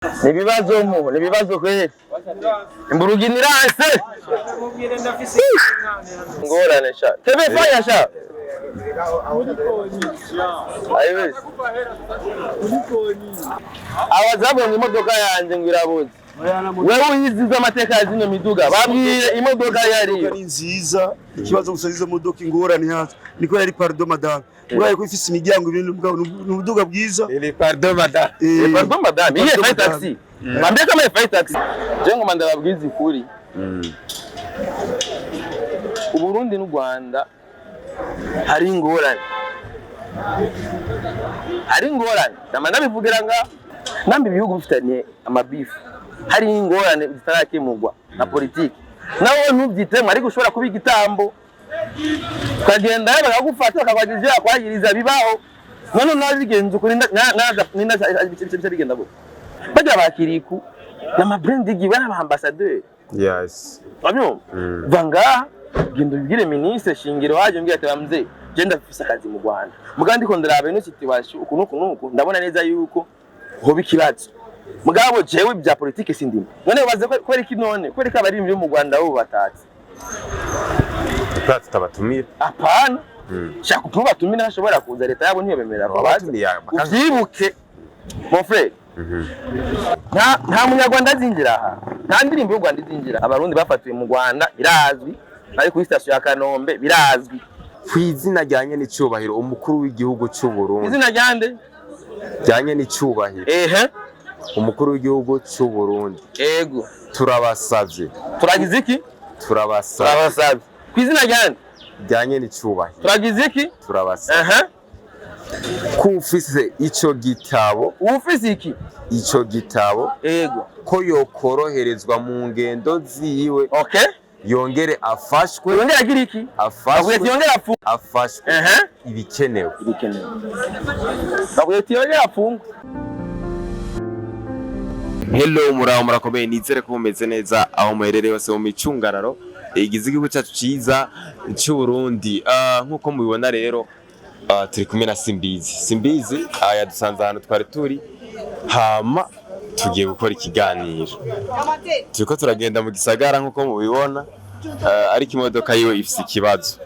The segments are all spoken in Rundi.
Ni ibibazo mu, ni ibibazo kweli. Imburuginiranse. Ngorane sha. Tebe fanya sha. Haiwezi. Abazabonye imodoka yanjye ngo irabuze. Wewe uyizi amateka ya zino miduga, babwire imodoka yariyo. Ni nziza. Ikibazo gusa, izo modoka ingorane yazo niko yari, pardon madame, uraye ko ifise imiryango ibintu bwa ni ubuduga bwiza. Ili pardon madame. Pardon madame, iye Pardon, fai madame. Taxi. Mwambie kama ifai taxi. Je ngoma ndababwiza ukuri. Uburundi n'u Rwanda hari ingorane. Hari ingorane. Nama ndabivugira nga nambi ibihugu bifitanye amabifu. Hari ingorane zitarakemurwa na politiki. Nawe ntubyitemo, ariko ushobora kuba igitambo. Ukagenda bakagufata, bakakwagira ivyo bakwagiriza bibaho. None nabigenza ukuri ninda bica bigenda gute? Bajya bakiriku n'ama brand igiwe n'aba ambassadeur. Urabyumva? Va ngaha, genda ubibwire ministre Shingiro, waje umbwire ati: "Bamze, je ndafise akazi mu Rwanda. Mugabo ndiko ndaraba ino situation uku nuku nuku, ndabona neza yuko hoba ikibazo. Mugabo jewe bya politike sindimo." None baze kubera iki? None kubera ko abaririmbyi bo mu Rwanda bo batatse? Kubera tutabatumira. Apana. Shaka ukuntu batumira, ntashobora kuza, leta yabo ntiyobemerera ko baza. Babatumiye Uvyibuke, mon frère. Nta munyarwanda azinjira aha, nta ndirimbo y'u Rwanda izinjira. Abarundi bafatiwe mu Rwanda birazwi, bari kuri sitasiyo ya Kanombe birazwi. Ku izina rya nyenicubahiro umukuru w'igihugu c'u Burundi. Izina ryande? Rya nyenicubahiro umukuru w'igihugu c'u Burundi. Ego. Turabasavye. Turagize iki? Turabasavye. Turabasabye ku izina ryande? Rya nyenicubahiro. Turagize iki? Turabasavye ko ufise ico gitabo. Ufise iki? Ico gitabo. Ego. Ko yokoroherezwa mu ngendo ziwe. Yongere afashwe. Yongera agira iki? Avuye Afashwe. ati yongera afu Afashwe ibikenewe. Ibikenewe. Bavuye ati yongera afungwe. Hello, muraho, murakomeye, nizere ko mumeze neza aho muherereye hose mu micungararo igize igihugu cyacu ciza cy'u Burundi. Nkuko mubibona rero, turi kumwe na Simbizi. Simbizi yadusanze ahantu twari turi, hama tugiye gukora ikiganiro. Turiko turagenda mu gisagara nkuko mubibona, ariko imodoka yiwe ifise ikibazo.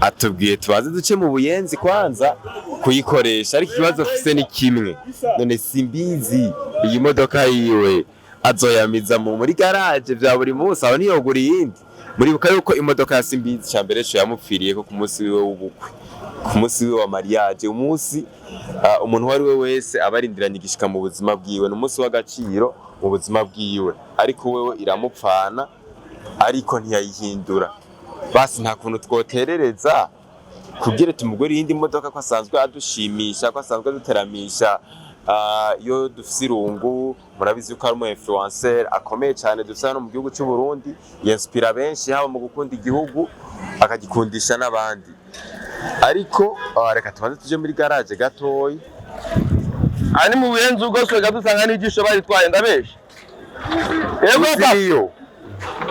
Atubwiye tubanze duce mu Buyenzi kwanza kuyikoresha, ariko ikibazo afise ni kimwe: none Simbizi iyi modoka yiwe azoyamiza muri garage vya buri munsi, aho ntiyogura iyindi? Muribuka yuko imodoka ya Simbizi ca mbere co yamupfiriye ko ku munsi wiwe w'ubukwe, ku munsi wiwe wa mariage, umunsi umuntu uwo ari we wese aba arindiranye igishika mu buzima bwiwe, ni umunsi w'agaciro mu buzima bwiwe, ariko wewe iramupfana, ariko ntiyayihindura. Basi nta kuntu twoterereza kugira tumugure iyindi modoka, ko asanzwe adushimisha, ko asanzwe aduteramisha iyo dufise irungu? Murabizi yuko ari umu influencer akomeye cyane dufise hano mu gihugu cy'u Burundi, yinspira benshi haba mu gukunda igihugu, akagikundisha n'abandi. Ariko reka tubanze tuje muri garage gatoyi. Aha ni mu Buyenzi, ubwo twega dusanga n'ijisho baritwaye, ndabesha? Yego papa. Uziriyo.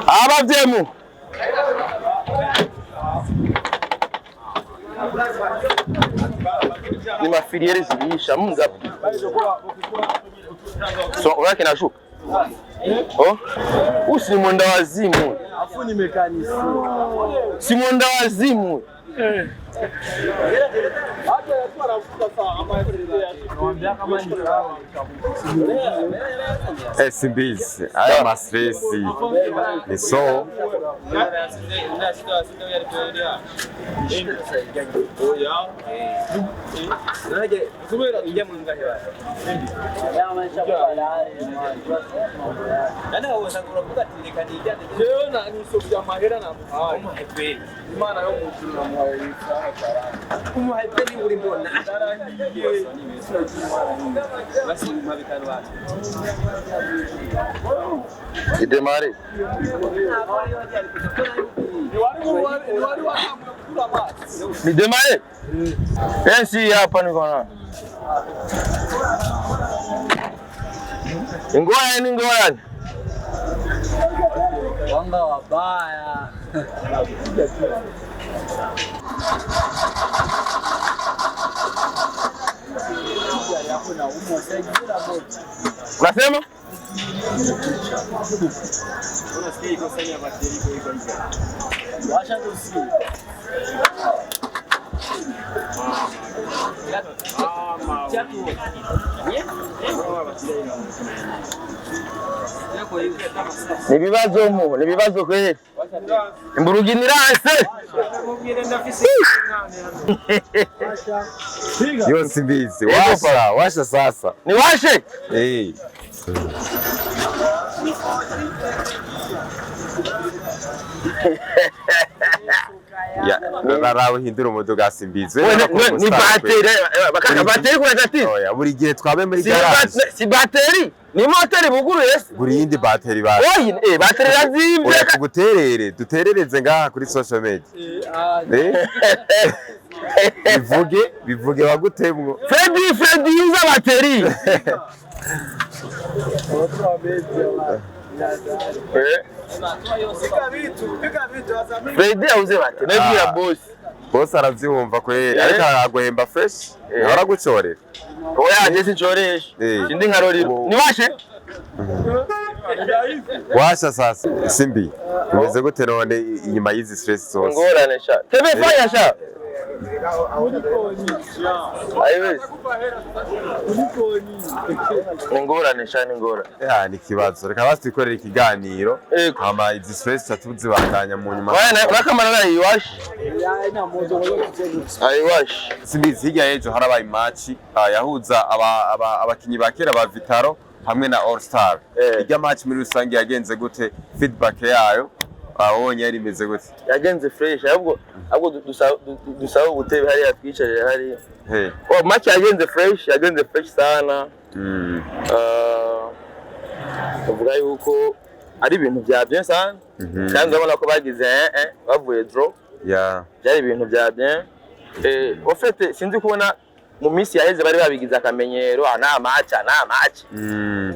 Abavyemu. Ni mafiliere zilisha munga. So urake nashuka. Oh? Usi ni mwenda wazimu. Afu ni mécanicien. Si mwenda wazimu. Hata alikuwa anavuta sawa ama naambia kama ni sawa. Simbizi, aya ma stress ni so. Jewe na nisovya mahera namuhaye. Imana yo mu ijuru namuhaye ifaranga karanga. Umuhaye pe ni uri mbona. Narahiye. Basi 5,000 wacu. Idemare. Ni wari wahamwe kugura amazi. Ni demare. Ensi hapa niko na. Ingorane ni ingorane. Wanga wabaya. Unasema? Ni ibibazo mu, ni ibibazo kweli. Imburugini iranse. Yo Simbizi, washa washa sasa. Niwashe. Eh. Ya, rarawe hindura umuduga Simbizi. We ni bateri, bakaka bateri kuna tatizo. Oya, buri gihe twabe muri Si garage. si bateri, ni moteri buguruye se. Gura iyindi bateri ba. Oyi, bateri irazimvye. Oya tuguterere, duterereze ngaha kuri social media. Eh? Bivuge, bivuge bagutemwo. Freddy, Freddy yuza bateri. Freddy auze bateri, nabwira Ah. boss. Boss aravyumva kweri, Eh. ariko araguhemba fresh. Eh. Aragucorera. Oya, je sincoresha. Eh. Sindi nkarorero. Ubu- Niwashe? Washa sasa. Simbi. Umeze gute none inyuma y'izi stress zose? Ngorane sha. Tebe fanya sha. Ayiwezi. Ni ngorane sha, ni ngorane. Ya, ni ikibazo. Reka basi twikorere ikiganiro. Yego. Hama izi stress tutazibandanya mu nyuma. Oya, urakamara nayo iwashe. Ayiwashe. Simbizi hirya y'ejo harabaye match yahuza abakinyi ba kera ba Vitaro hamwe na All Star. Eh. Irya match muri rusange yagenze gute? Feedback yayo wabonye yari imeze gute? Yagenze fresh ahubwo dusaba ubutebe hariya twicarire hariya. Hey. Oh, match yagenze fresh, yagenze fresh sana. Mm. Tuvuga yuko ari ibintu bya bien sana. Mhm. Kandi urabona ko bagize bavuye draw. Yeah. Byari ibintu bya bien. En fait sinzi kubona mu minsi yaheze bari babigize akamenyero ah nta match, ah nta match. Mm.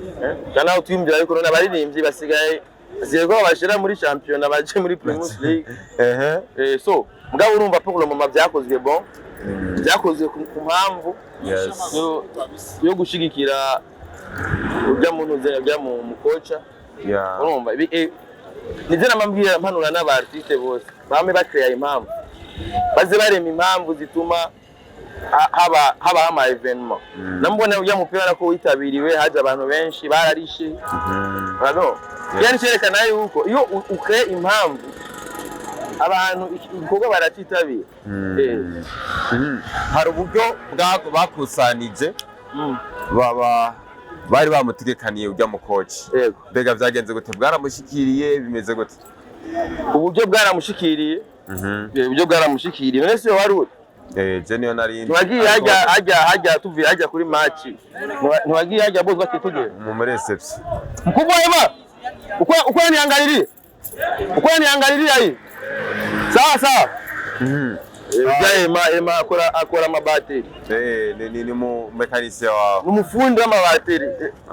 Kandi aho twiyumvira yuko none abaririmbyi basigaye ko babashira muri championnat baje muri Primus League. Ehe. So mugabo urumva pour le moment byakozwe bon, byakozwe ku mpamvu Yes. yo gushigikira urya muntu urya mu koca. Yeah. Urumva nivyo namambwira mpanura n'aba artiste bose bame bakreya impamvu, baze barema impamvu zituma haba ama evenement. Namubona urya mupira ko witabiriwe, haje abantu benshi bararishe. Mhm. Urabona yani cerekana yuko iyo ukreye impamvu abantu igikorwa baracitabira. Mhm. Hari uburyo bakusanije Mm. baba bari bamutegekaniye ujya mu koci. Yego. Mbega vyagenze gute? Bwaramushikiriye bimeze gute? Uburyo bwaramushikiriye. Mhm. Uburyo bwaramushikiriye none siyo wari uri? Je niyo nari Ntiwagiye hajya tuvuye hajya kuri match, ntiwagiye hajya bose bakitugera mu reception. Mkubwa Eva, uko niangalilie, uko niangalilia hii sawa sawa. Mhm. Ujya Ema akora amabateri. Ni mu mekanisiye wawe. Ni umufundi w'amabateri.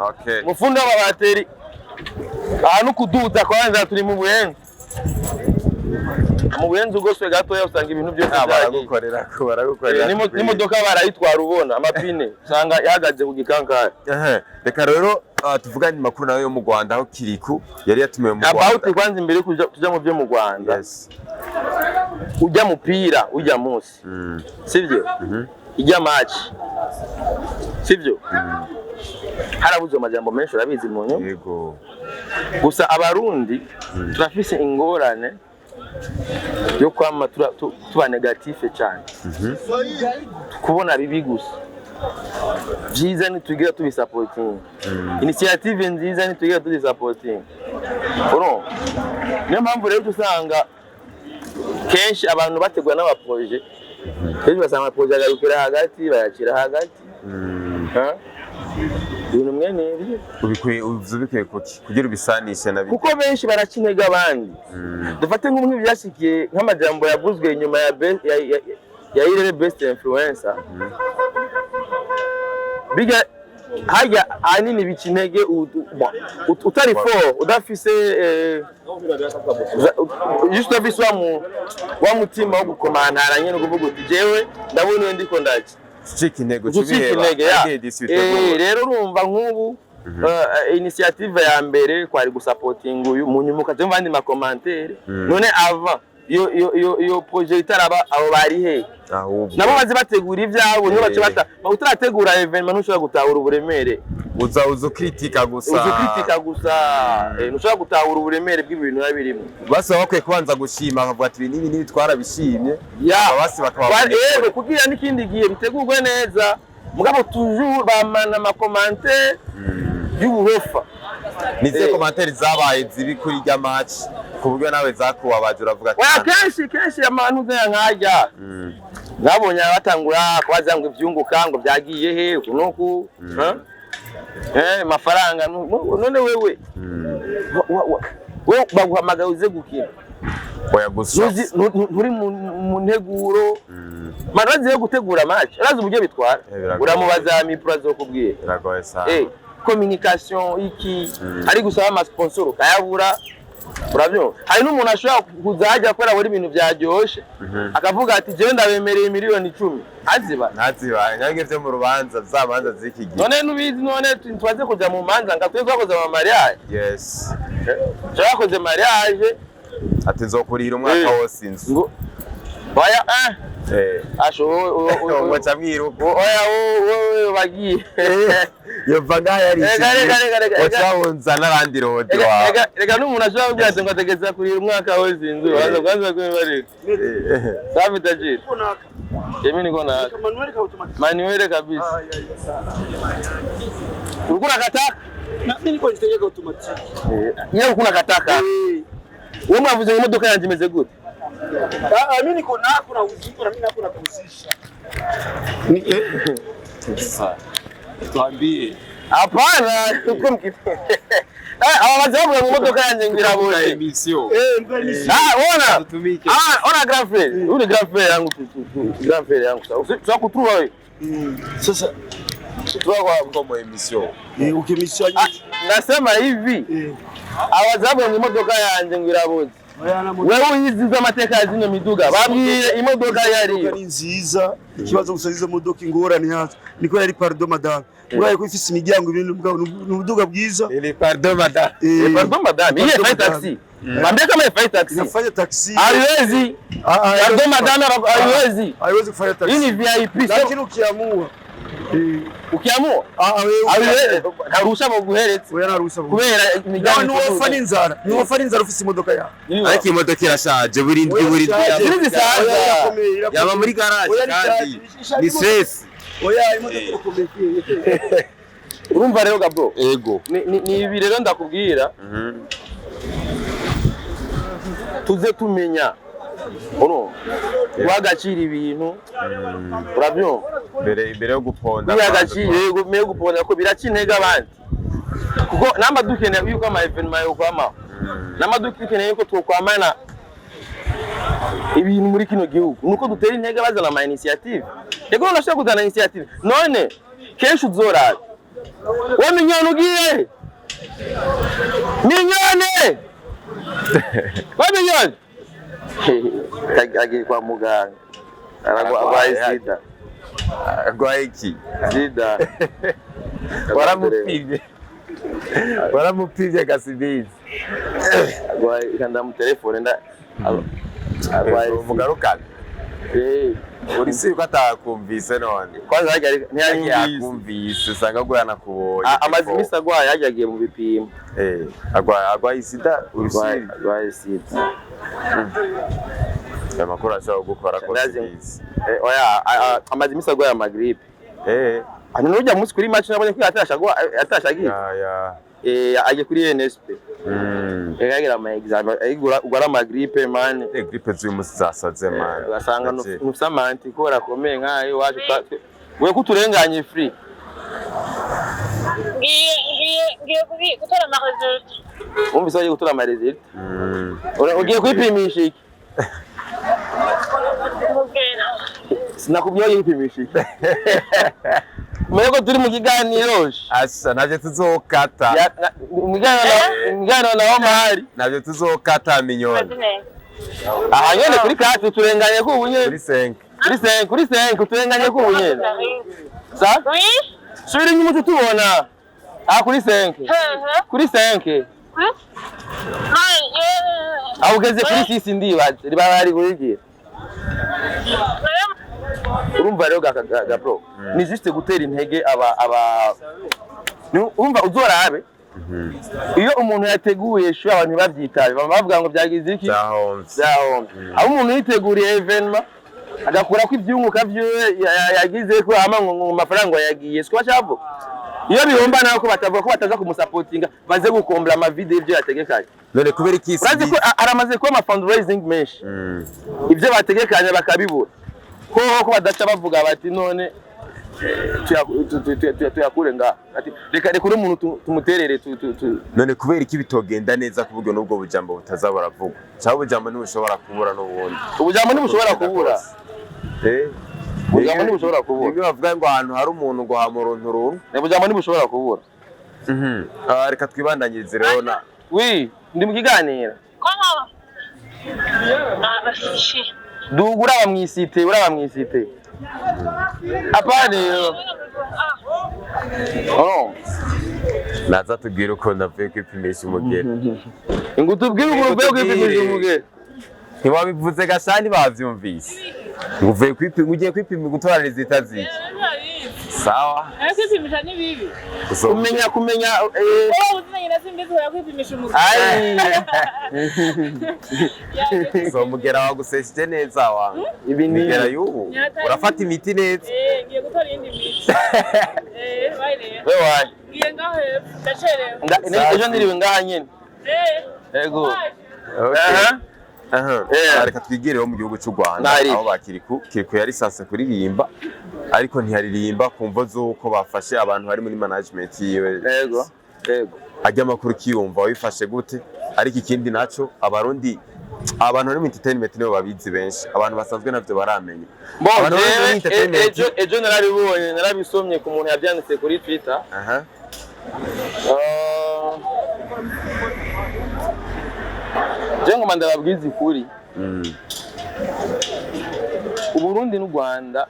Okay. Umufundi w'amabateri ahantu kuduza kwanza turi mu buyenzi, mu buyenzi ugoswe gatoya usanga ibintu byose Ah, byagiye. baragukorera ko baragukorera. N'imodoka barayitwara ubona amapine usanga ihagaze ku gikankari. Ehe, reka rero tuvugane amakuru nayo yo mu Rwanda aho Kiriku yari yatumiwe mu About Rwanda. kwanza imbere yo tuja mu byo mu Rwanda. Yes. Ujya mupira ujya munsi. Mm. Sivyo? Mhm. Ijya match. Sivyo? Harabuze amajambo menshi urabizi mu nyuma. Yego. Gusa abarundi turafise ingorane yo kwama tuba negatife cyane. Kubona bibi gusa. Vyiza ntitugira tubisapotinga. Initiative nziza ntitugira tuzisapotinga. Urumva? Niyo mpamvu rero usanga kenshi abantu bategura n'abaproje, kenshi basanga amaproje agarukira hagati, bayakira hagati. Ha? Ibintu mwene ibyo. Ubikwiye ubikwiye kuki kugira ubisanishe na Kuko benshi baraca intege abandi. Dufate nk'umwe byashikiye nk'amajambo yavuzwe nyuma ya Irere Best Influencer. Biga harya ahanini bica intege utari fort, udafise just udafise wa mutima wo gukomantara nyene ukuvuga uti jewe ndabona iyo ndiko ndaca. Gucika intego Gucika intege ya. Rero Rero urumva nk'ubu Initiative ya mbere kwari gusapotinga uyu, mu nyuma ukaza andi ma commentaires. None ava iyo projet itaraba, abo bari he? Ahubwo Nabo bazi bategura ivyabo, nibo bace bata utarategura événement, ntushobora gutahura uburemere. Uza ukritika gusa. Uzi kritika gusa, ntushobora gutahura uburemere bw'ibintu biba birimo. Basi baba bakwiye kubanza gushima, bakavuga ati ibi n'ibi n'ibi twarabishimye. Ya. Basi bakaba Yego, kugira n'ikindi gihe bitegurwe neza, mugabo toujours bamana ama commentaires y'uburofa. Nize commentaires zabaye zibi kuri rya match, ku buryo nawe zakubabaje uravuga ati Oya, kenshi kenshi abantu uzaya nkajya nabonye batangura kubaza ngo ivyunguka ngo byagiye he, uku nuku, ha? Mafaranga none wewe wewe baguhamagaye uze gukina. Oya gusa. Nturi mu nteguro. Mara baziye gutegura match, urazi uburyo bitwara. Biragoye. Uramubaza mipro azokubwira. Biragoye sana. Communication iki ari gusaba ama sponsor ukayabura, urabyumva? Hari n'umuntu ashobora kuza kubera abona ibintu byaryoshe, akavuga ati jewe ndabemereye miliyoni 10, aziba. Ntazibaye nkange vyo mu rubanza, za manza z'iki gihe. None nubizi, none tubaze kuja mu manza nga twe twakoze ama mariage. Twakoze mariage. Ati nzokurihira umwaka wose inzu. Ngo oya, asho Ngo ca mwiruka. Oya, wowe bagiye. Yova ngaho yari. Reka, reka, reka, reka, reka. Wacawunza n'abandi rodi Reka, wawe. reka, reka, n'umuntu ashobora kubwira ati ngo ategeza kurira umwaka wose inzu, baza kwanza kubibarira. Safi tajiri. Mimi niko na Manuel ka automatic. Manuel kabisa. Ulikuwa unakataka? Na mimi niko nitengeka automatic. Nyine ulikuwa unakataka. Wewe mwavuze ngo imodoka yanjye imeze gute? Ah, mimi niko nako na uziko na mimi nako nakuhusisha. Tuambie. Hapana, uko mkite. Aba bazavuga ngo imodoka yanjye ngo iraboshe. Émission. Mbele. Ah, ona. Tutumike. Ah, ona grand frère. Huyu ni grand frère yangu tu, tu, tu. Grand frère yangu. Sasa tunakutrua wewe. Sasa Kutrua kwa Uko mu émission. Ukimisha. Ah, nasema hivi. Abazavuga ngo imodoka yanjye ngo iraboze. Wewe uyizi z'amateka ya zino miduga, babwire imodoka yariyo. Ni nziza, ikibazo gusa izo modoka ingorane yazo niko yari pardon madame, uraye ko ifise imiryango ibiri, mugabo ni ubuduga bwiza. Ili pardon madame. Pardon madame, hii haifai taxi. Mwambie kama haifai taxi. Inafanya taxi. Haiwezi. Ah, ah, Pardon madame, haiwezi. Haiwezi kufanya taxi. Hii ni VIP. Lakini ukiamua Ukiamua ah ah, wewe haiwezi. Karusha baguheretse. wewe naruhusa. Kubera Nawe imiryango. niwofa n'inzara, niwofa n'inzara ufise imodoka yawe. Ariko imodoka irashaje, burindwi burindwi. Ziri zisaza. Oya, irakomeye, irakomeye. Yaba muri garage Oya, kandi ishaje. ni stress. Oya, imodoka irakomeye. Urumva rero gabro. Ego. Ni ibi rero ndakubwira. Tuze tumenya. Urumva? Guha agaciro ibintu. Urabyumva? Imbere yo guponda. Guha agaciro, yego, mbere yo guponda ko biraca intege abandi. Kuko namba dukeneye yuko ama événement yo kwamaho. Namba dukeneye yuko twokwamana ibintu muri kino gihugu. Nuko dutera intege bazana ama initiative. Yego, unashobora kuzana initiative. None kenshi uzorara. We Minyone, ugiye? Minyone! We Minyone! Agiye kwa muganga. Aragwaye sida. Arwaye iki? Sida. Waramupimye? Waramupimye gasibizi? Arwaye, ndamutelefone nda. Arwaye sida. Mugarukane. Uri si ko atakumvise none? Kwanza harya ntiyanyumvise. Yakumvise, usanga agwaye anakubonye. Amaze iminsi agwaye, harya agiye mu bipimo. Agwaye sida uri si? Arwaye sida. Aya makuru ashobora gukora ko Ndazi. sibizi. Oya, amaze iminsi agwaye ama grippe. Hanyuma urya munsi kuri match nabonye ko yatashe agiye. Ya ya. Agiye kuri NSP. Yagira ama examen, ayigura ugwara ama grippe man. Grippe z'uyu munsi zasaze man. Ugasanga nufise amanti ko rakomeye nkayo iwacu we kuturenganye free. Ngiye gutora ama résultats. Wumvise bagiye gutora ama résultats. Ugiye kwipimisha iki? Mubwira. Sinakubwiye ugiye kwipimisha iki? Umenye ko turi mu kiganiro. Asa navyo tuzokata. Mu kiganiro na Omari. Navyo tuzokata, Minyoni. Meze neza. Aha nyene kuri kati turenganye ko ubu nyene. Kuri 5. Kuri 5, kuri 5 turenganye ko ubu nyene. Sa? Oui. Subira inyuma tutubona. Ah, kuri 5. Hehe. Kuri 5. None. Aho ugeze kuri 6, ndibaze riba bari kurigira. Urumva rero ga bro, ni juste gutera intege aba urumva uzorabe iyo umuntu yateguye show abantu bavyitabe, bama bavuga ngo byagize iki? Byahomvye. Byahomvye. Aho umuntu yiteguriye événement agakura ko ivyunguka vyiwe yagize ko hama ngo amafaranga yagiye, siko bacavuga. Iyo bihomba naho ko batavuga ko bataza kumusapotinga, baze gukombla ama vide y'ivyo yategekanye. None kubera iki? Urazi ko aramaze kuba ama fundraising menshi, ibyo bategekanye bakabibura, ko badaca bavuga bati none tuyakure ngaha, ati reka reka uno muntu tumuterere None kubera iki bitogenda neza ku buryo n'ubwo bujambo butaza buravugwa, cyangwa ubujambo ntibushobora kubura n'ubundi? Ubujambo ntibushobora kubura. Ubujambo ntibushobora kubura. Nibyo bavuga ngo ahantu hari umuntu ngo hamuruntu runtu. Ubujambo ntibushobora kubura. Ah, reka twibandanyirize rero na Wi, ndi mu kiganiro. Comment? Ah, bah, si. Duga uraba mw'isite, uraba mw'isite, apana rero. Ah. Oh. Naza tubwire ukuntu avuye kwipimisha umugeri. Ngo tubwire ukuntu uvuye kwipimisha umugeri. Ntiwabivuze gashani, bavyumvise ngo uvuye kwipima, ugiye kwipima gutoraniza itaziki, sawa? Kwipimisha ni bibi. Kumenya. Wowe uzinanye na Simbizi ukajya kwipimisha umugeri. Ai. So mugera wagusesheje neza wangu. Ibi ni Migera y'ubu urafata imiti neza. Eh, ngiye gutora iyindi miti. Eh, bye rero. Wewe waje. Ngiye ngaho hepfo. Ndacerewe. Ejo ndiriwe ngaha nyene. Eh. Yego. Waje. Okay. Aha. Aha. Yeah. Ah, reka twigireho mu gihugu cy'u Rwanda, Ntari. aho bakiriku Kiriku yari sanse kuririmba ariko ntiyaririmba ku mvo z'uko bafashe abantu bari muri management yiwe. Yego. Ajya amakuru ukiyumva wifashe gute? Ariko ikindi naco, abarundi, abantu bari mu entertainment nibo babizi benshi, abantu basanzwe navyo baramenya. Bon, Abantu bari muri jewe entertainment. ejo narabibonye, narabisomye ku muntu yabyanditse kuri Twitter. Je ngoma ndababwiza ukuri. Uburundi n'u Rwanda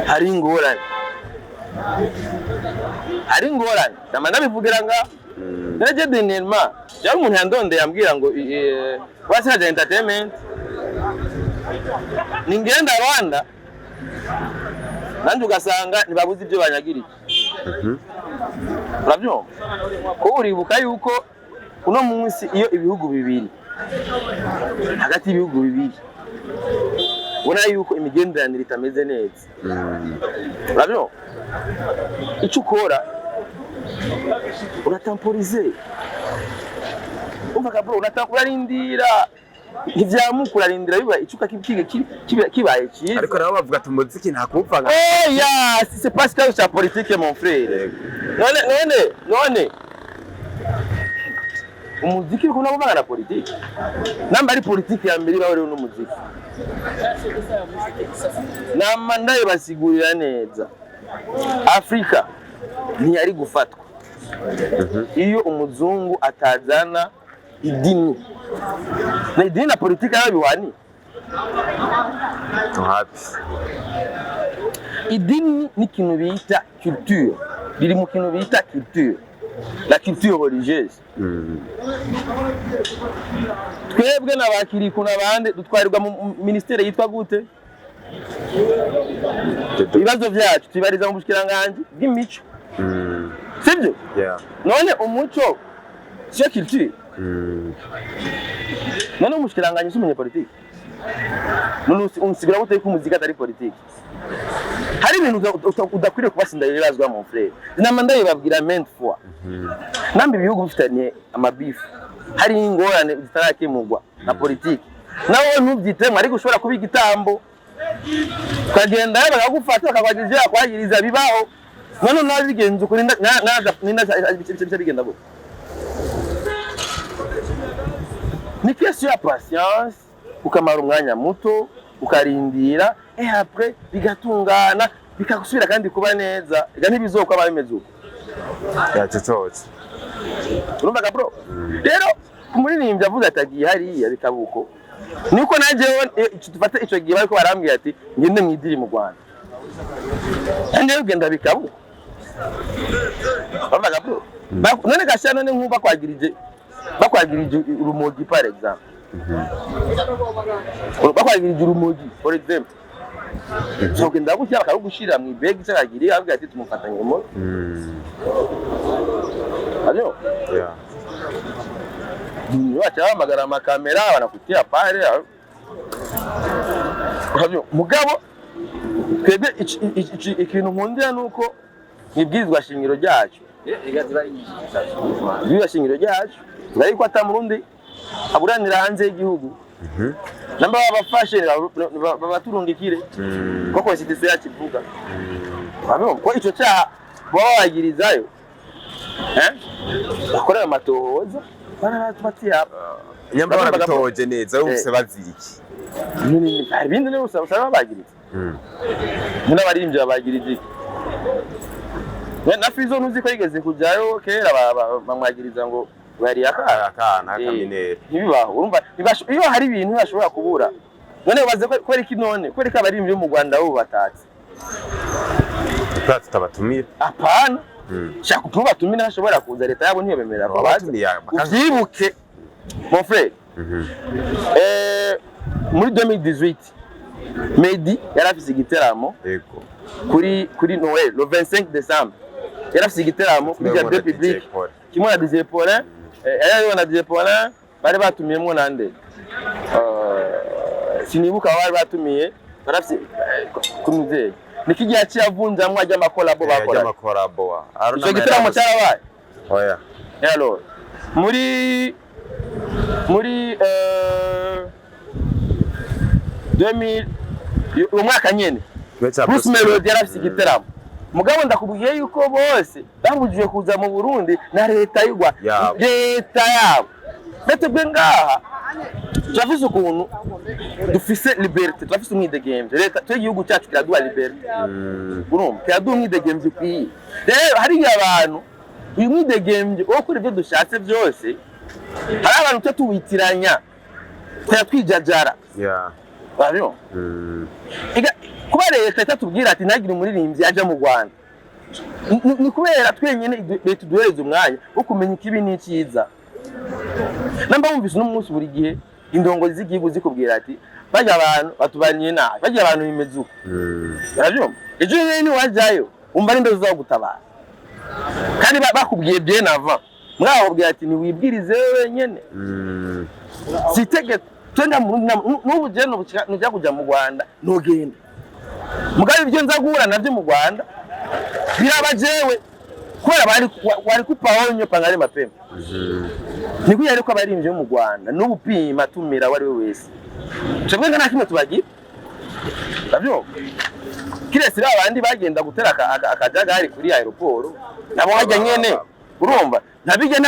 hari ingorane. Hari ingorane. Ndama ndabivugira nga. Naje dernièrement, byari umuntu yandondeye ambwira ngo wasiraje entertainment. Ningenda Rwanda nanjye ugasanga ntibabuze ibyo banyagiriye. Urabyumva ko uribuka yuko uno munsi iyo ibihugu bibiri, hagati y'ibihugu bibiri, ubona yuko imigenderanire itameze neza, urabyumva, icyo ukora uratamporize. Umva bro, urarindira, ntivyamuka, urarindira biba icuka kibaye cyiza. Ariko nabo bavuga ati umuziki nta kuwuvanga. Oya, si c'est pas ikibazo cya politique, mon frère. None umuziki uriko unavanga na politike? Namba ari politike ya mbere ibaho rero n'umuziki. Nama ndabibasigurira neza, Afrika ntiyari gufatwa iyo umuzungu atazana idini, na idini na politike aho bihwaniye? Happy. Idini ni ikintu bita culture, riri mu kintu bita culture, la culture religieuse. Twebwe n'abakiriku n'abandi dutwarirwa mu ministère yitwa gute? Ibibazo byacu tubibariza mu bushikiranganji bw'imico, sibyo? Yeah. None umuco siyo culture? None umushikiranganji si umunyepolitike? None unsigura gute yuko umuziki atari politike? Hari ibintu udakwiriye kubasinda ibibazwa, mon frère. Nama ndabibabwira maintes fois, namwe ibihugu bifitanye amabifu, hari ingorane zitarakemurwa na politike, nawe ntubyitemo ariko ushobora kuba igitambo, ukagenda bakagufata bakakwagira ivyo bakwagiriza, bibaho. None nawe bigenze uko, ninda bica bigenda gute? Ni question ya patience, ukamara umwanya muto ukarindira, et après bigatungana, bikagusubira kandi kuba neza. Ega ntibizokwama bimeze uko. Yacecotse. Urumva bro, rero umuririmbyi avuze ati agiye hariya bikaba uko, niko najewe dufate ico gihe bariko barambwira ati ngende mwidiri mu Rwanda, nanjye bigenda bikaba uko. Bavuga bro. None gasha, none nk'ubu bakwagirije urumogi, par exemple, bakwagirije urumogi, for example, uzogenda gutya bakarugushirira mu ibegi cyangwa avuga ati tumufatanye urumogi. Ayo. Baca bahamagara amakamera, banakutia pale. Urabyo, mugabo twebwe ikintu nkundira ni uko mwibwirizwa shingiro ryacu, ibwirizwa shingiro ryacu tuvuga yuko ata Murundi aburanira hanze y'igihugu. Namba babafashe babaturungikire, ko constitution yacu ivuga. Urabibona ko ico cyaha baba babagirizayo, bakorera amatohoza batiya. Nyamba barabitoje neza bose bazira iki? Hari ibindi niba usaba babagiriza n'abaririmbyi babagiriza iki? Na Fizo ntuzi ko yigeze kujyayo kera, bamwagiriza ngo bari akana. Akana kaminere. Ntibibaho. Urumva iyo hari ibintu bashobora kubura, none baze kubera iki? None kubera ko abaririmbyi bo mu Rwanda bo batatse? Kubera tutabatumira? Apana. Shaka ukuntu batumira, ntashobora kuza, leta yabo ntibemerera ko baza. Babatumiye Uvyibuke, mon frère, muri 2018 Meddy yari afise igiteramo kuri Noël, le 25 décembre yari afise igiteramo kuri jardin public kimwe na DJ Paulin. Yari hariho na DJ Paulin, bari batumiyemwo nande? Sinibuka abo bari batumiye. Bari afise kuri muvyeyi niki gihe yaciye avunjamwo ajya amakolabo bakora. Amakorabo. Ico giteramo cyarabaye? Oya. Alors, muri 2000, uwo mwaka nyene, Bruce Melody yari afise igiteramo. Mugabo ndakubwiye yuko bose babujijwe kuza mu Burundi na leta y'u Rwanda. Yabo. Leta yabo. Natwe ngaha turafise ukuntu dufise liberté, turafise umwidegemvyo. Leta twe, igihugu cyacu kiraduha liberté, urumva, kiraduha umwidegemvyo ukwiye. Rero hariya abantu uyu mwidegemvyo wo gukora ibyo dushatse byose, hari abantu twe tuwitiranya tukajya twijajara. Urabibona? Kuba leta itatubwira ati ntagire umuririmbyi aja mu Rwanda, ni kubera twenyine leta iduhereza umwanya wo kumenya ikibi n'icyiza. Namba wumvise uno munsi buri gihe indongozi z'igihugu zikubwira ati bajya abantu batubaniye nabi, bajya abantu bimeze uko, urabyumva? Ejo nyine niwajyayo wumva ari imbeho gutabara kandi bakubwiye bien avant, mwababwira ati ntiwibwirize wewe wenyene. Si itegeko. Twenda mu Burundi n'ubu je nujya kuja mu Rwanda ntugenda, mugabo ibyo nza guhura navyo mu Rwanda biraba jewe kubera bari wari kupaonyo pangari mapema. Niko yari ko abarimvye mu Rwanda n'ubu pima tumira wari we wese, twebwe nta kimwe tubagira. Urabyumva? Kiretse ba bandi bagenda gutera akajagari kuri aéroport, nabo hajya nyene. Urumva, ntabijya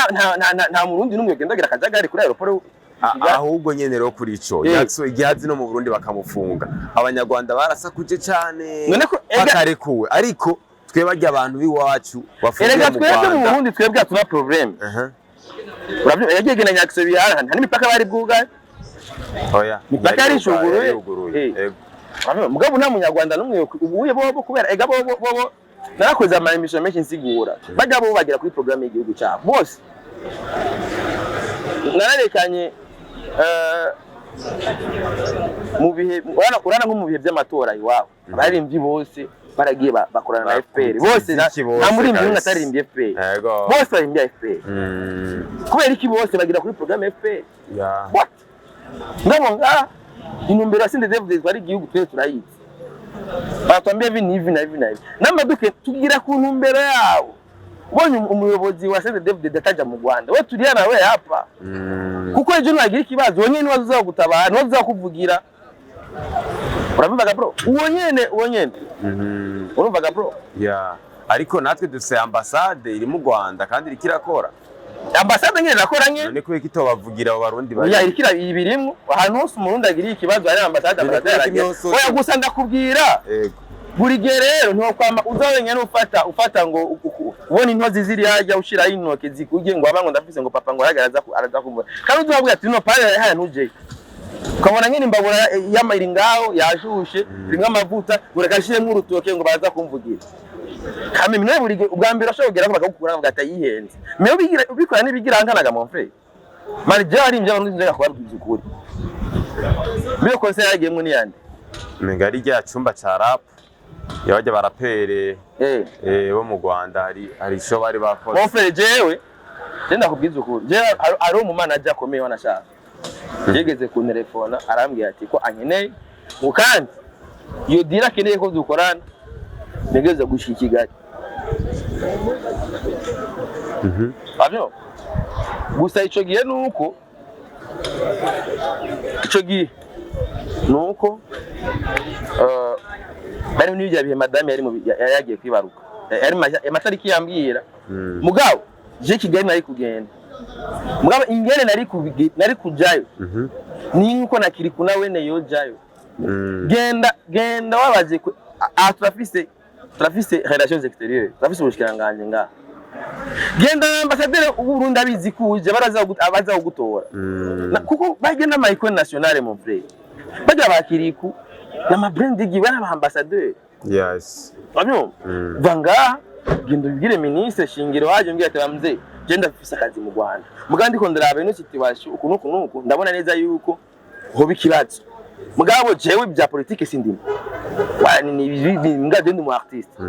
nta Murundi n'umwe ugendagira akajagari kuri aéroport. Ahubwo nyene rero kuri ico, Jackson igihazi no mu Burundi bakamufunga, abanyarwanda barasakuje cane. None ko bakarekuwe, ariko twe barya abantu b'iwacu bafungiye Erega mu twebwe mu Rwanda. Burundi twebwe hatuna problème. Urabyumva, yagiye genda Nyakiso bihana, nta n'imipaka bari bwugaye. Oya. Mipaka Yari yarishuguruye. yuguruye. Yego. Urabyumva? Mugabo nta munyarwanda n'umwe ubuye bobo, kubera ega bobo narakoze ama émission menshi nsigura, bajya bo bagera kuri programme y'igihugu cyabo bose. Nararekanye mu bihe urana nko mu bihe by'amatora iwabo, abaririmbyi bose baragiye bakorana na FPR bose. Imiziki bose Nta muririmbyi n'umwe kabisa. ataririmbye FPR. Yego. Bose baririmbye FPR. Kubera iki bose bagira kuri programme FPR? What? Ngabo ngaha intumbero ya CNDD-FDD twari igihugu twese turayizi, baratwambia hivi ni hivi na hivi na hivi, namba duke tugira ku ntumbero yabo. Ubonye umuyobozi wa CNDD-FDD ataja mu Rwanda, we turiya nawe hapa, kuko ejo nagira ikibazo uwo nyene niwe azogutabara, niwe azokuvugira. Urabivuga bro, uwo nyene, uwo nyene. Urumvaga bro? Yeah. Ariko natwe dufise ambasade iri mu Rwanda kandi iriko irakora. Ambasade nyene nakora nyene. None kubera itobavugira abo Barundi bari? Oya, irikira ibirimwo. Ahantu hose umurundi agiriye ikibazo hari ambasade. None Ambasade kubera yaragira. imyoso- Oya, gusa ndakubwira, buri gihe rero ntiwokwama uza wenyene ufata ngo ubona intozi ziri hajya ushiraho intoke zikurye ngo aba ngo ndafise ngo papa ngo hajya araza kumvura, kandi uzavuga ati no pale haya ntujeyo, ukabona nyene imbabura y'amayiri ngaho yashushe irimwo amavuta ngo reka nshiremwo urutoke ngo baza kumvugira. Kame nawe buri gihe ubwa mbere ashobora kugera ko bakagukura bavuga ati yihenze. Mais ubigira ubikora nibigira nkanaga, mon frère. Mari je ari imvya abantu nzega kubabwiza ukuri. Biyo concert yagiyemwo ni yande? Menga ari rya cumba ca rap yabajya barapere bo mu Rwanda, hari ico bari bakoze. Mon frère, jewe je ndakubwiza ukuri. Jewe ari umu manager akomeye wanashaka. Yigeze kuntelefona arambwira ati ko ankeneye ngo kandi iyo deal akeneye ko dukorana ntegereza gushika i Kigali. Avyo gusa ico gihe nuko ico gihe nuko bari muri bya bihe madame yari yari yagiye kwibaruka, yari amatariki yambwira. Mugabo je Kigali nari kugenda, mugabo ingene nari kujayo ni nkuko na Kirikou na wene yojayo. Genda genda wabaze turafise relations extérieures, turafise ubushikiranganje ngaha. Genda na ambassadeur w'Uburundi abizi ko uje, baraza abaza kugutora. Kuko bagenda ama icône nationale, mon frère, bajya ba Kirikou n'ama brand igiwe n'aba ambassadeur. Urabyumva? Va ngaha, genda ubibwire ministre Shingiro waje, mbwira ati: "Bamze je ndafise akazi mu Rwanda, mugabo ndiko ndaraba ino situation uku nuku nuku, ndabona neza yuko hoba ikibazo, mugabo jewe bya politike sindimo. Ni mbwa je ndi umu artiste."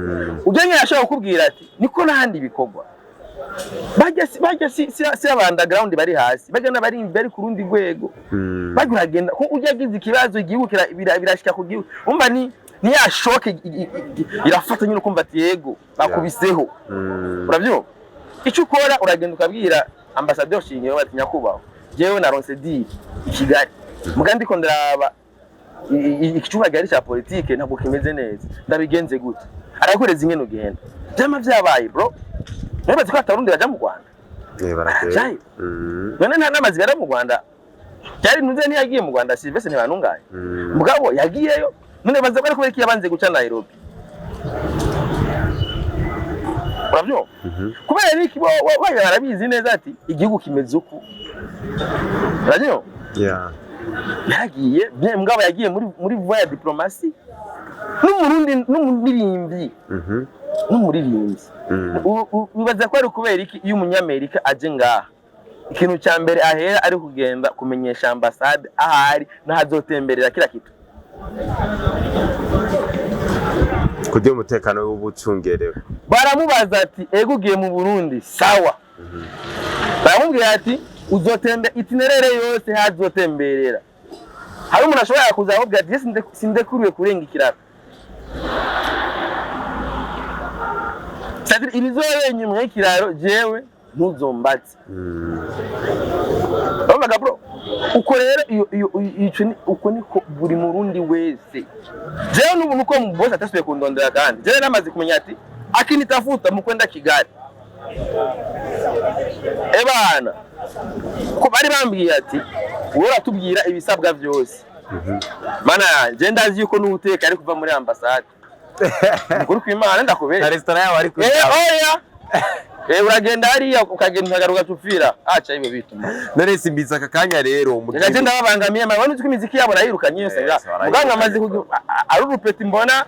Ujya nyine ashobora kukubwira ati niko n'ahandi bikorwa bajya si aba underground bari hasi, bajya n'abari bari ku rundi rwego. Bajya uragenda ko ujya agize ikibazo igihugu birashika ku gihugu, umva ni ya choc irafata nyine, ukumva ati yego bakubiseho. Urabyumva? Icyo ukora, uragenda ukabwira ambassadeur Shingiro bati: "Nyakubahwa, jewe naronse deal i Kigali, muga ndiko ndaraba ikicuba gihari cya politike ntabwo kimeze neza, ndabigenze gute?" Arakoreza ingene ugenda. Vyama vyabaye, bro. Nibaze ko atarundi baja mu Rwanda. Barajayo. Barajayo. None nta nama zibera mu Rwanda? Byari ntuze ntiyagiye mu Rwanda, Sylvestre Ntibantunganya. Mugabo yagiyeyo. None baza ko ari kubera iki yabanze guca Nairobi? Urabyumva? Kubera iki? Bo barabizi neza ati igihugu kimeze uku. Urabyumva? Yeah. Yaragiye bien, mugabo yagiye muri voie ya diplomatie n'umurundi n'umuririmbyi n'umuririmbyi. Wibaza ko ari kubera iki iyo umunyamerika aje ngaha, ikintu cya mbere ahera ari kugenda kumenyesha ambasade ahari n'ahazotemberera kila kitu? Kugira umutekano w'ubucungerewe. Baramubaza ati: "Ego, ugiye mu Burundi, sawa." Baramubwira ati: "Uzotembe itinéraire yose hazotemberera." Hari umuntu ashobora kuza akubwira ati: "Sindekuriwe kurenga ikiraro." C'est-à-dire ibizobera inyuma y'ikiraro jewe ntuzombaze. Urumvaga, bro? Uko rero iyo ico uko niko buri murundi wese. Jewe n'ubu nuko mu boss atasubiye kundondera, kandi jewe namaze kumenya ati akinitafuta mu kwenda Kigali. Ebana ko bari bambwiye ati: "Wowe uratubwira ibisabwa byose." Mana yanje, ndazi yuko n'uteka ari kuva muri ambasade. Ukuri kw'Imana, ndakubera. Na restaurant yabo ari Oya. Uragenda hariya ukagenda ukagaruka tupfira. Acha ibyo bituma. None Simbizi aka kanya rero mu Reka je ndababangamiye, mabona uzi ko imiziki yabo narayirukanye yose nga. Barayirukanye. Muganga amaze ari urupeti mbona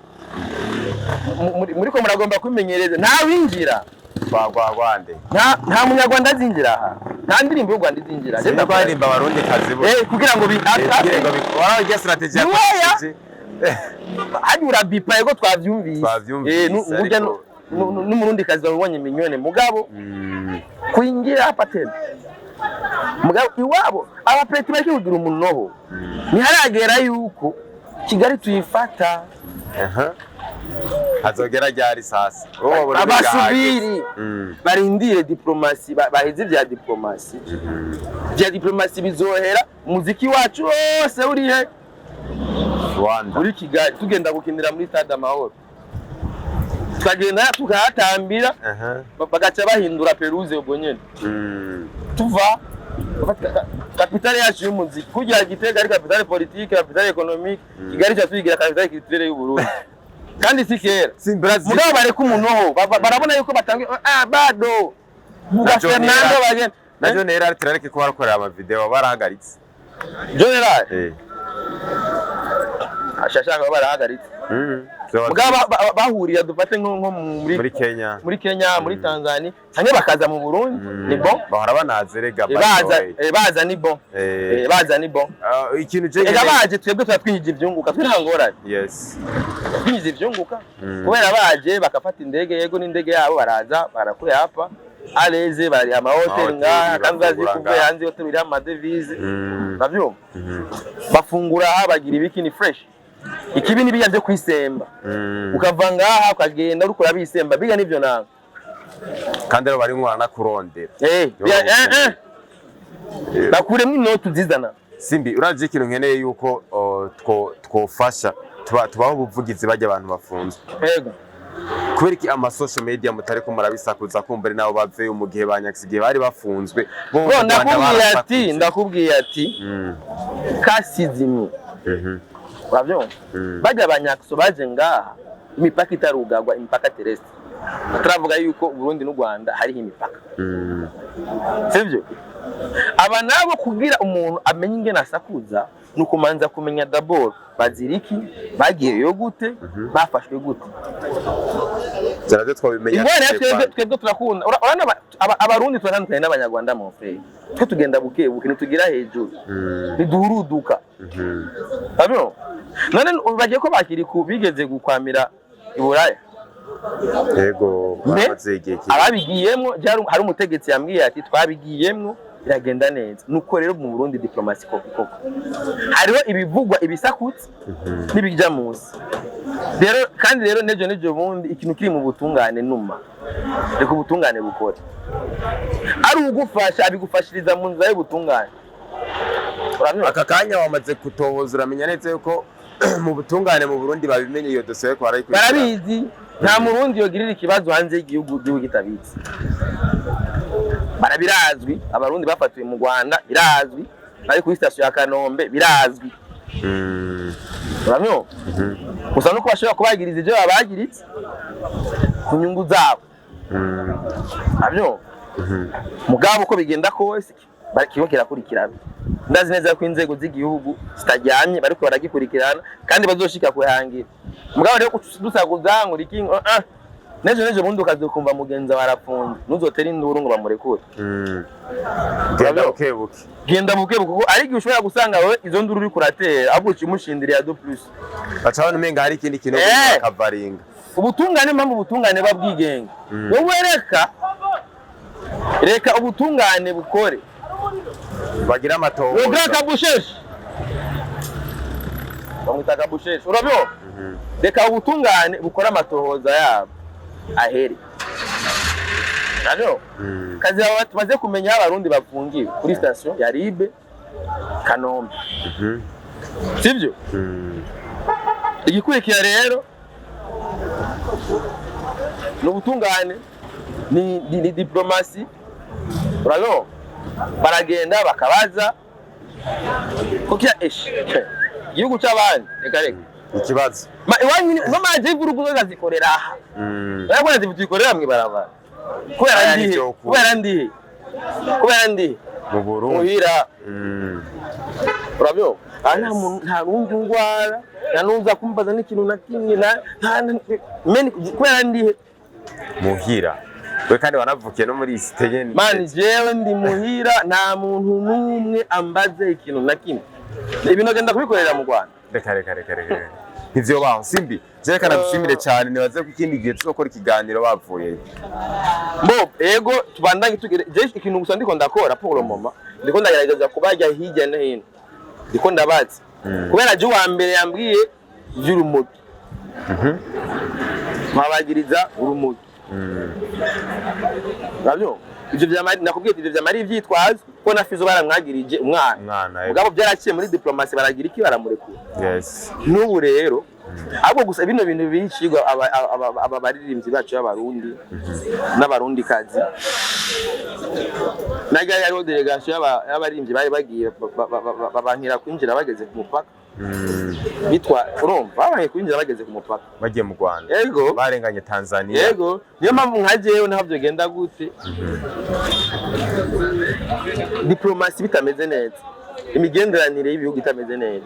muriko muragomba kwimenyereza. Nta winjira. Rwande. Nta munyarwanda azinjira aha. Nta ndirimbo y'u Rwanda izinjira. Je Sinzi ko ndakubwira. haririmba abarundi kazi bo. Kugira ngo bi Kugira ngo wara strategy Ni weya. yakoresheje. Hadi urabipa, yego twavyumvise. Twavyumvise, Burya ariko- n'umurundi kazi babonye minyone, mugabo kuingira hapa tena, mugabo iwabo abapeti bareke kugira umunoho, ntiharagera yuko Kigali tuyifata. Aha. Hazogera ryari sasa? Wowe wabona umenga hageze. Abasubiri barindire diplomatie, baheze vya diplomatie. Vya diplomatie bizohera umuziki wacu wose urihe? Rwanda. Muri Kigali. Tugenda gukinira muri Stade Amahoro, tukagenda tukahatambira, bagaca bahindura pelouse ubwo nyene. Tuva bafata capitale yacu y'umuziki. Kugira Gitega ari capitale politique, capitale économique, Kigali cyo tuyigira capitale culturelle y'u Burundi, kandi si kera. Simbrazi. Mugabo bareka umunoho, barabona yuko batanga bado vuga. Na John Fernando Era. bagenda. Na John Era turareke ko barakorera ama video barahagaritse. General ashashaka barahagaritse. Mugabo bahurira dufate nko muri Muri Kenya. Muri Kenya, muri Tanzania, canke bakaza mu Burundi, ni bon. Bahora banazerega, by the Baza way. Baza ni bon. Baza ni bon. Ikintu je Ega baje, twebwe tuba twinjije ivyunguka, twe nta ngorane. Twinjiza ivyunguka kubera baje bakafata indege, yego, n'indege yabo, baraza barakuye hapa aleze, bari amahoteli Amahoteli, ngaha, kandi bazi bafungura kuvuye ngaha. hanze hoteli iriho amadevize. Uravyumva? Mhm. Bafungura aha, bagira ibiki, ni fresh. Ikibi ni bijya byo kwisemba, ukava ngaha ukagenda uriko urabisemba, biga nivyo nawe. Kandi rero bari baranakurondera. Yo, Bakuremwo inoti uzizana. Simbi, uravye ikintu nkeneye yuko twofasha tubaho ubuvugizi bajya abantu bafunzwe. Kubera iki ama social media mutariko murabisakuza, kumbere nabo baveyo mu gihe banyakisi igihe bari bafunzwe bo mu Bo Rwanda ndakubwiye ati barasakuje? Ndakubwiye ati kasizimye. Uravyumva? Bajya abanyakso baje ngaha imipaka itarugagwa, imipaka terrestre. Turavuga yuko Burundi n'u Rwanda hariho imipaka, sivyo? Aba nabo kugira umuntu amenye ingene asakuza ni ukumanza kumenya d'abord bazira iki, bagiyeyo gute, bafashwe gute. Ivyo navyo twabimenya. Ingorane ya twebwe turakunda, urabona Abarundi turatandukanye n'Abanyarwanda, mon frère. Twe tugenda buke buke, ntitugira hejuru, ntiduhuruduka. Urabibona? None bagiye ko bakiri ku bigeze gukwamira i Buraya. Yego, Mbe, bamaze igihe kinini. ababigiyemwo hari umutegetsi yambwiye ati twabigiyemwo biragenda neza. Nuko rero mu Burundi diplomasi koko koko hariho ibivugwa, ibisakutse n'ibijya munsi. Rero kandi rero nejo bundi ikintu kiri mu butungane, numa reka ubutungane bukore, ari ugufasha abigufashiriza mu nzira y'ubutungane. Urabyumva? Aka kanya wamaze kutohoza, uramenya neza yuko mu butungane mu Burundi babimenye iyo dosiye ko barayikurikirana? Barabizi. Nta Murundi yogirira ikibazo hanze y'igihugu, igihugu kitabizi. Barabirazwi, Abarundi bafatiwe mu Rwanda birazwi, bari kuri sitasiyo ya Kanombe birazwi. Urabyumva? Gusa nuko bashobora kubagiriza ibyo babagiritse ku nyungu zabo. Urabyumva? Mugabo uko bigenda kose kiba kirakurikirana. Ndazi neza ko inzego z'igihugu zitaryamye, bariko baragikurikirana kandi bazoshika kuhangira. Mugabo rero dusakuza ngo iki, nejo bundi ukazokumva mugenzi wawe arapfunze, ntuzotera induru ngo bamurekure. Genda buke buke. Genda buke buke, kuko ari igihe ushobora gusanga wowe izo nduru uriko uratera ahubwo ucimushindiriye de plus. Baca babona umenga hari ikindi kintu bakavaringa. Ubutungane, impamvu ubutungane buba bwigenga, wowe reka ubutungane bukore. Bagira Le grand amatohoza. Kabusheshe, bamwita Kabusheshe, urabibona? Reka ubutungane bukore amatohoza yabo ahere, urabibona? Kazi aba tumaze kumenya aho Abarundi bafungiwe kuri station ya RIB Kanombe, sibyo? Igikurikira rero ni ubutungane, ni diplomasi, urabibona? Baragenda bakabaza kuko eshi igihugu cy'abandi, reka reka. Ikibazo. Ma iwanyu mama je ivurugu zikorera aha. Urabona tuyikorera mw'ibarabara kubera Aya ndihe? nivyo ukuri. Kubera ndihe? Kubera ndihe? Mu Burundi. Muhira. Urabyumva? Aha nta muntu, nta n'undi ngwara, nta n'uza kumbaza n'ikintu na kimwe, nta meni, kubera ndihe? Muhira we, kandi wanavukiye no muri cité nyene. Man, jewe ndi muhira, nta muntu n'umwe ambaze ikintu na kimwe. Ibintu agenda kubikorera mu Rwanda. Reka reka reka reka reka, ntivyo baho. Simbi, je reka nagushimire cyane, nibaze ko ikindi gihe tuzokora ikiganiro bavuyeyo. Bo ego, tubandanye tugere. Je ikintu gusa ndiko ndakora pour le moment, ndiko ndagerageza kubajya hirya no hino, ndiko ndabazi kubera je uwa mbere yambwiye vy'urumogi, nkabagiriza urumogi, urabyumva? Ivyo vyamari, nakubwiye ati ivyo vyamari ivyitwazo, ko na Fizo baramwagirije umwana. Umwana, yego. Mugabo byaraciye muri diplomasi, baragira iki, baramurekura. N'ubu rero ahubwo gusa bino bintu bicigwa aba baririmbyi bacu b'Abarundi n'Abarundikazi. Naga hariho délégation y'abaririmbyi bari bagiye babankira kwinjira bageze ku mupaka. Bitwa, urumva, babankiye kwinjira bageze ku mupaka. Bagiye mu Rwanda. Yego. Barenganye Tanzania. Yego, niyo mpamvu nka jewe naho byogenda gute, diplomasi bitameze neza. Imigenderanire y'ibihugu itameze neza.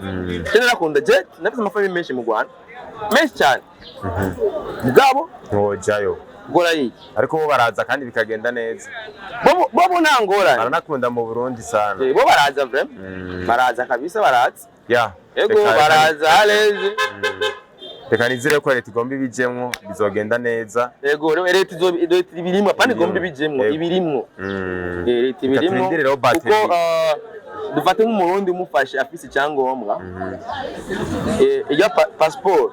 Je narakunda, je nafise amafaranga menshi mu Rwanda, menshi cyane, mugabo Ntiwojayo. gukora iki? Ariko bo baraza kandi bikagenda neza. Bobo nta ngorane. Baranakunda mu Burundi sana. Bo baraza vraiment. Baraza kabisa, baraza. Ego. Baraza aleze. Reka nizere ko leta igomba ibijemwo, bizogenda neza. Ego, rero leta izo, leta ibirimwo, apana igomba ibijemwo. Ibirimwo. Leta Reka ibirimwo. turindire rero battery. Kuko dufate nk'Umurundi umufashe afise icyangombwa, iyo passport.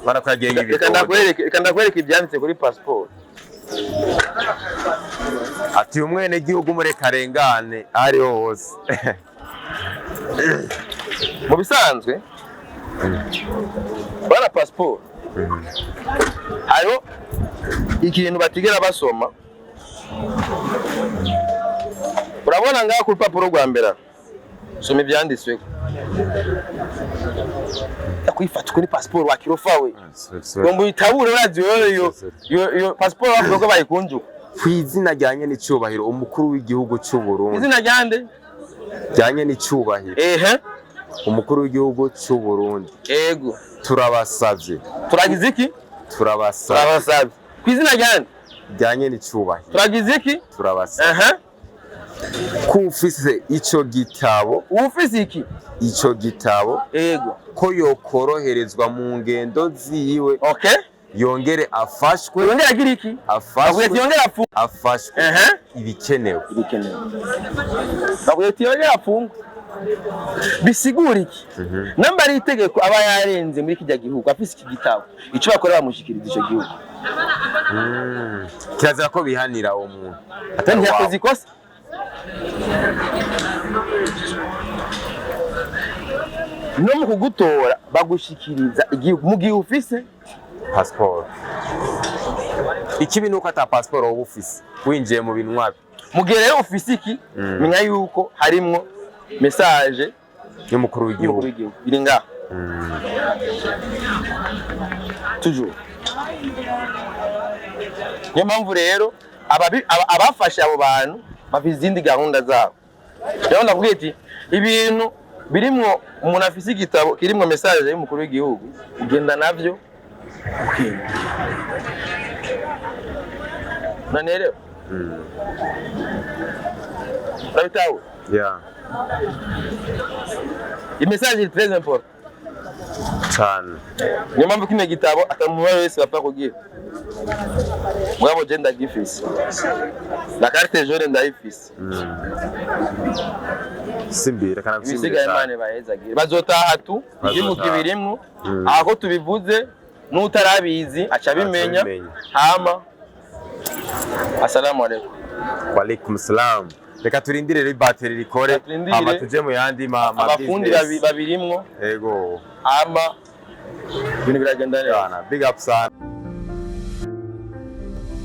Ubona ko yagiye Reka nk'ibigori. ndakwereke, reka ndakwereke ibyanditse kuri passport. Ati umwene gihugu mureka arengane aho ariho hose. Mu bisanzwe bana passport hariho ikintu batigera basoma. Urabona ngaha ku rupapuro rwa mbere, soma ibyanditsweko. Kwifata kuri passport wa kirofa we, ngo uyitabure, urazi wewe iyo passport bavuga ko bayikunjuka. Ku izina rya nyenicubahiro umukuru w'igihugu c'u Burundi. Izina ryande? Rya nyenicubahiro umukuru w'igihugu c'u Burundi. Ego. Turabasavye. Turagize iki? Turabasavye. Turabasabye ku izina ryande? Rya nyenicubahiro. Turagize iki? Turabasavye ko ufise ico gitabo. Ufise iki? Ico gitabo. Ego. Ko yokoroherezwa mu ngendo ziwe. Yongere afashwe. Yongera agira iki? Avuga ati Afashwe. yongera afu Afashwe ibikenewe. Ibikenewe. Bavuga ati yongera afungwe. Bisigura iki? Namba ari itegeko aba yarenze muri kijya gihugu afise iki gitabo, ico bakora bamushikiriza ico gihugu. Kirazira ko bihanira uwo muntu atari Ntiyakoze uwawe. ikosa. No mu kugutora bagushikiriza igihugu mu gihe ufise Pasiporo. Ikibi nuko ata pasiporo woba ufise winjiye mu bintu nkabi. Mu gihe rero ufise iki, menya yuko harimwo message y'umukuru w'igihugu. Y'umukuru w'igihugu iri ngaha toujours. Niyo mpamvu rero abafashe abo bantu bafite izindi gahunda zabo. Rero ndakubwiye ati ibintu birimwo umuntu afise igitabo kirimwo message y'umukuru w'igihugu, ugenda navyo ukenda. Unanielewa? Unabitahura? Yeah. Imessage est très important. Cane. Niyo mpamvu kino gitabo atamubare wese bapfa kugira. Mugabo je ndagifise, na carte jaune ndayifise. Simbi, reka nagushimire Ibisigaye cane. Imana ibahezagire, bazotaha tu igihugu Bazotaha. kibirimwo. Aho tubivuze n'utarabizi aca abimenya. Abimenya. Hama assalamu alaikum. Walaikum salam. Reka turindire rero ibateri rikore. Reka turindire. Hama tuje mu yandi ma Abafundi business. babirimwo. Ego. Hama ibintu biragenda neza. Bana, big up sana.